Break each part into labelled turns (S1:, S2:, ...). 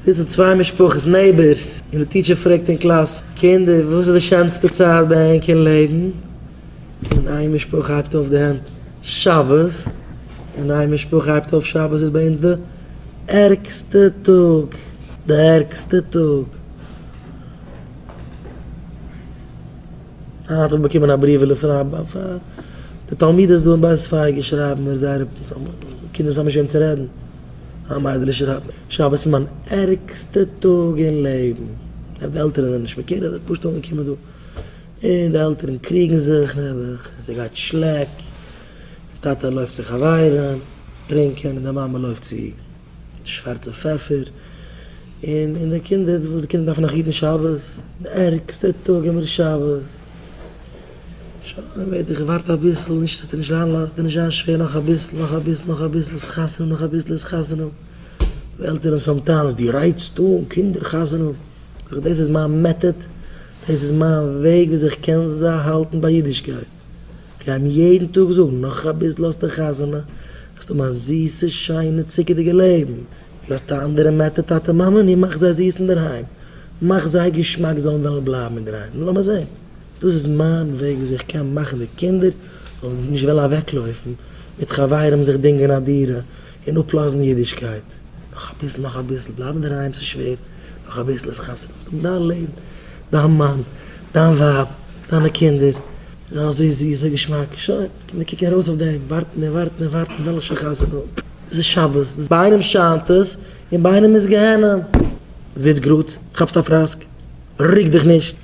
S1: זיצן צוויי משפחות neighbors, און די teacher פרעגט אין קלאס, קינדער, וואס איז די שענסטע צייט ביי ענק אין לעבן? און איין משפחה הייבט אויף די הענט, שבת! און איין משפחה הייבט אויף, שבת איז ביי אונז די ערגסטע טאג! די ערגסטע טאג! היינט האב איך באקומען א בריוועלע פון א די תלמידות דא אין בית פייגא שרייבן מיר זייערע קינדער האבן נישט וועם צו רעדן. א מיידעלע שרייבט מיר, שבת איז מיין ערגסטע טאג אין לעבן. די עלטערן זענען נישט מקורב, פשוט אנגעקומען דא. און די עלטערן קריגן זיך נעבעך, און ס'גייט שלעק, און טאטע לויפט צו חברים טרינקען, און די מאמע לויפט צו שווארצע פעפער, און און די קינדער, וואס די קינדער דארפן נאך היטן שבת, די ערגסטע טאג איז מיר שבת. שוין בעט איך, ווארט אביסל, נישט ס'וועט דיר נישט זיין לאז דיר נישט זיין שווער, נאך אביסל, נאך אביסל, נאך אביסל איז חתונה, נאך אביסל איז חתונה. די עלטערן וואס האבן טענות, דו רייצט אן קינדער חתונה האבן. זאג איך, דאס איז מיין method, דאס איז מיין וועג וויאזוי איך קען זיי האלטן ביי אידישקייט. איך גיי אים יעדן טאג זאגן, נאך אביסל האסטו חתונה, וועסטו האבן א זיסע שיינע צוקערדיגע לעבן. דו האסט א אנדערע method טאטע מאמע, נו מאך זיי זיס אינדערהיים, מאך זיי געשמאק זאלן וועלן בלייבן אינדערהיים, נו לאמיר זען. דאס איז מיין וועג וויאזוי איך קען מאכן די קינדער זאלן נישט וועלן אוועקלויפן מיט חברים זיך דינגען א דירה און אפלאזן אידישקייט. נאך אביסל נאך אביסל, בלייב אינדערהיים ס'איז שווער, נאך אביסל איז חתונה, וועסט האבן דיין לעבן, דיין מאן, דיין ווייב, דיינע קינדער, זיי אזוי זיס אזוי געשמאק, שוין, קינדער קוקן ארויס אויף דעם, ווארטן און ווארטן און ווארטן וועל איך שוין חתונה האבן. דאס איז שבת, ביי איינעם שיינט עס און ביי איינעם איז גיהנום. זיץ גראד, כאפסט א פראסק, רוק דיך נישט.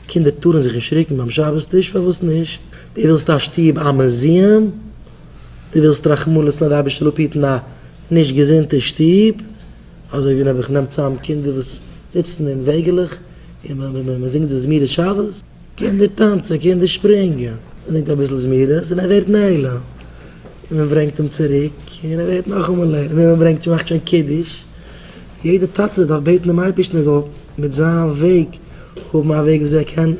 S1: קינדער טארן זיך נישט רוקן ביים שבת טיש, פארוואס נישט? דו ווילסט א שטוב א museum? דו ווילסט רחמנא לצלן די אייבערשטער זאל אפהיטן א נישט געזונטע שטוב? אזוי ווי נעבעך נעמט צאם קינדער וואס זיצן אין וועגעלעך און מען זינגט זיי זמירות שבת? קינדער טאנצן, קינדער שפרינגען, מען זינגט אביסל זמירות און ער ווערט נעלם, און מען ברענגט אים צוריק און ער ווערט נאכאמאל נעלם, און מען ברענגט מאכט שוין קידוש, יעדע טאטע דארף בעטן דעם אייבערשטן ער זאל מיט זיין וועג האבן א וועג וויאזוי ער קען.